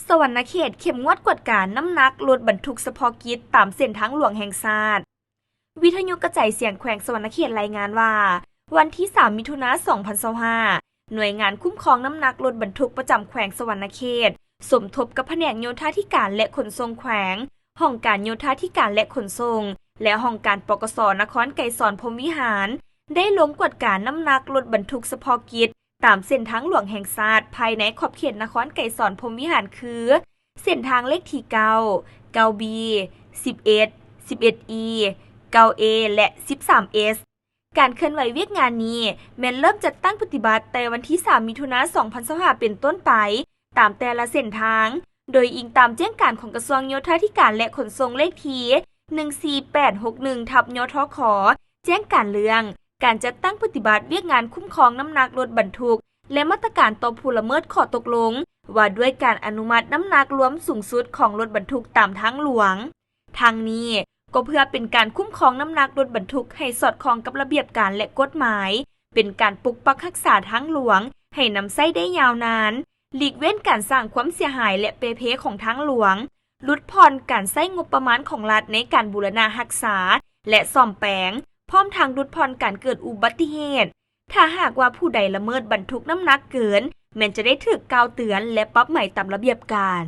ສະຫວັນນະເຂດເຂັ້ມງວດກວດການນ້ຳໜັກລົດບັນທຸກສະເພາະກິດຕາມເສັ້ນທາງຫຼວງແຫ່ງຊາດ. ວິທະຍຸກະຈາຍສຽງແຂວງສະຫວັນນະເຂດລາຍງານວ່າ ວັນທີສາມ ມິຖຸນາ ສອງພັນຊາວຫ້າ ໜ່ວຍງານຄຸ້ມຄອງນ້ຳໜັກລົດບັນທຸກປະຈຳແຂວງສະຫວັນນະເຂດ ສົມທົບກັບພະແນກໂຍທາທິການ ແລະ ຂົນສົ່ງແຂວງ, ຫ້ອງການໂຍທາທິການ ແລະ ຂົນສົ່ງ ແລະ ຫ້ອງການ ປກສ ນະຄອນໄກສອນ ພົມວິຫານ ໄດ້ລົງກວດການ້ຳໜັກລົດບັນທຸກສະເພາະກິດ ຕາມເສັ້ນທາງຫຼວງແຫ່ງຊາດ ພາຍໃນຂອບເຂດນະຄອນໄກສອນ ພົມວິຫານ ຄື ເສັ້ນທາງເລກທີ ເກົ້າ, ເກົ້າ B, ສິບເອັດ, ສິບເອັດ E, ເກົ້າ A ແລະ ສິບສາມ S. ການເຄື່ອນໄຫວວຽກງານນີ້ ແມ່ນເລີ່ມຈັດຕັ້ງປະຕິບັດແຕ່ວັນທີສາມ ມິຖຸນາ ສອງພັນຊາວຫ້າ ເປັນຕົ້ນໄປ ຕາມແຕ່ລະເສັ້ນທາງ, ໂດຍອີງຕາມແຈ້ງການຂອງກະຊວງໂຍທາທິການ ແລະ ຂົນສົ່ງ ເລກທີ ໜຶ່ງສີ່ແປດຫົກໜຶ່ງ ທັບ ຍທຂ ແຈ້ງການເລື່ອງການຈັດຕັ້ງປະຕິບັດວຽກງານຄຸ້ມຄອງນ້ຳໜັກລົດບັນທຸກ ແລະ ມາດຕະການຕໍ່ຜູ້ລະເມີດຂໍ້ຕົກລົງວ່າດ້ວຍການອະນຸມັດນ້ຳໜັກລວມສູງສຸດຂອງລົດບັນທຸກຕາມທາງຫຼວງ. ທັງນີ້ກໍເພື່ອເປັນການຄຸ້ມຄອງນ້ຳໜັກລົດບັນທຸກໃຫ້ສອດຄ່ອງກັບລະບຽບການ ແລະ ກົດໝາຍ, ເປັນການປົກປັກຮັກສາທາງຫຼວງໃຫ້ນຳໃຊ້ໄດ້ຍາວນານ, ຫຼີກເວັ້ນການສ້າງຄວາມເສຍຫາຍ ແລະ ເປ່ເພຂອງທາງຫຼວງ, ຫຼຸດຜ່ອນການໃຊ້ງົບປະມານຂອງລັດໃນການບູລະນະຮັກສາ ແລະ ສ້ອມແປງ, ພ້ອມທັງຫຼຸດຜ່ອນການເກີດອຸບັດຕິເຫດ. ຖ້າຫາກວ່າຜູ້ໃດລະເມີດບັນທຸກນ້ຳໜັກເກີນ, ແມ່ນຈະໄດ້ຖືກກ່າວເຕືອນ ແລະ ປັບໃໝຕາມລະບຽບການ.